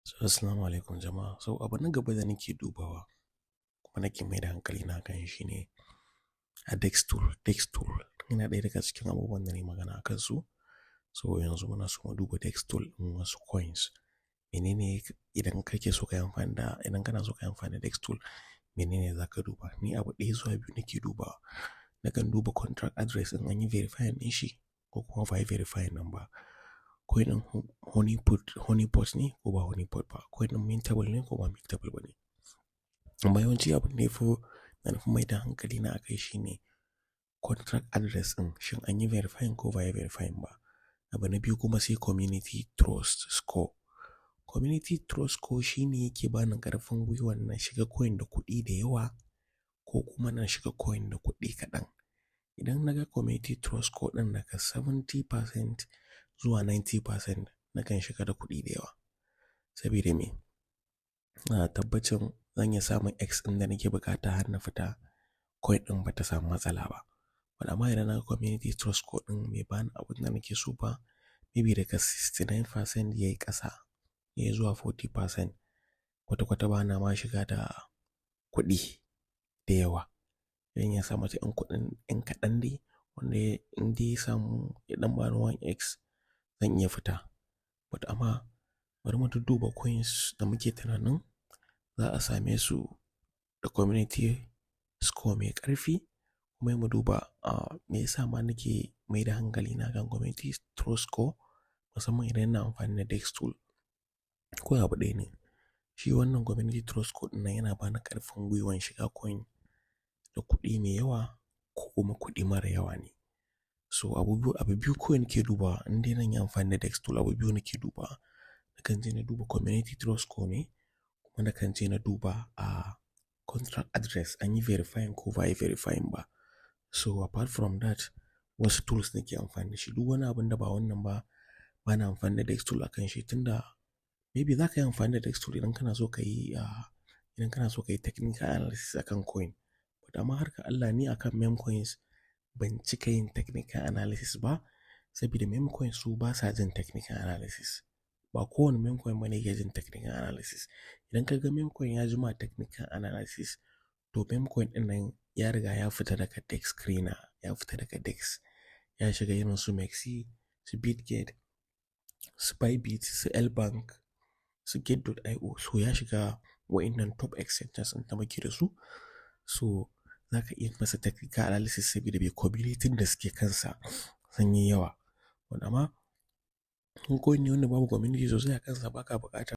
So assalamu alaikum jama'a. So abu na gaba da nake dubawa kuma nake mai da hankali na kan shi ne a DEX tool. DEX tool yana ɗaya daga cikin abubuwan da na yi magana a kansu. So yanzu muna so mu duba DEX tool ɗin wasu coins. Menene idan kake so ka yi amfani da idan kana so ka yi amfani da DEX tool, menene za ka duba? Ni abu ɗaya zuwa biyu nake dubawa. Nakan duba contract address in an yi verifying ɗin shi ko kuma ba a yi verifying ɗin ba. Coin ɗin honeypot ne ko ba honeypot ba. Coin ɗin mintable ne ko ba mintable ba ne. Amma yawanci abin da ya fi da na fi mai da hankali na a kai shi ne contract address ɗin, shin an yi verifying ko ba a yi verifying ba. Abu na biyu kuma sai community trust score. Community trust score shine yake bani ƙarfin gwiwan na shiga coin da kuɗi da yawa ko kuma na shiga coin da kuɗi kaɗan. Idan naga community trust score ɗin daga 70% zuwa 90%, nakan shiga da kuɗi da yawa. Sabida me? Ina tabbacin zan iya samun X ɗin da nake buƙata har na fita coin ɗin ba ta samu matsala ba. But amma idan naga community trust score ɗin bai bani abin da nake so ba, maybe daga 69% yayi ƙasa yayi zuwa 40%, kwata-kwata bana ma shiga da kuɗi da yawa. Zan iya sa mata ƴan kuɗin ƴan kaɗan dai wanda in dai ya samu ya ɗan bani 1x, zan iya fita. But amma bari mu dudduba coins da muke tunanin za a same su da community score mai ƙarfi, kuma mu duba me yasa ma nake mai da hankali na kan community trust score, musamman idan ina amfani da DEX tool. Kawai abu ɗaya ne. Shi wannan community trust score ɗin nan yana bani ƙarfin gwiwan shiga coin da kuɗi mai yawa ko kuma kuɗi mara yawa ne. So abu biyu kawai nake dubawa in dai zan yi amfani da DEX tool, abu biyu nake dubawa. Nakan je na duba community trust score ne, kuma nakan je na duba a contract address, an yi verifying ko ba a yi verifying ba. So apart from that, wasu tools nake amfani da shi. Duk wani abun da ba wannan ba, bana amfani da DEX tool a kan shi, tunda maybe za ka yi amfani da DEX tool idan kana so ka yi technical analysis akan coin. But amma har ga Allah, ni akan meme coins ban cika yin technical analysis ba, saboda meme coins su basa jin technical analysis. Ba kowane meme coin bane yake jin technical analysis. Idan ka ga meme coin ya jima technical analysis, to meme coin ɗin nan ya riga ya fita daga DEX screener, ya fita daga DEX, ya shiga irin su MEXC, su Bitget, su Bybit, su LBank, su Gate.io. So ya shiga wa'innan top exchanges ɗin da muke da su. So za ka iya masa technical analysis saboda bai community da suke kansa sun yi yawa. Amma in coin ne wanda babu community sosai a kansa, baka buƙatar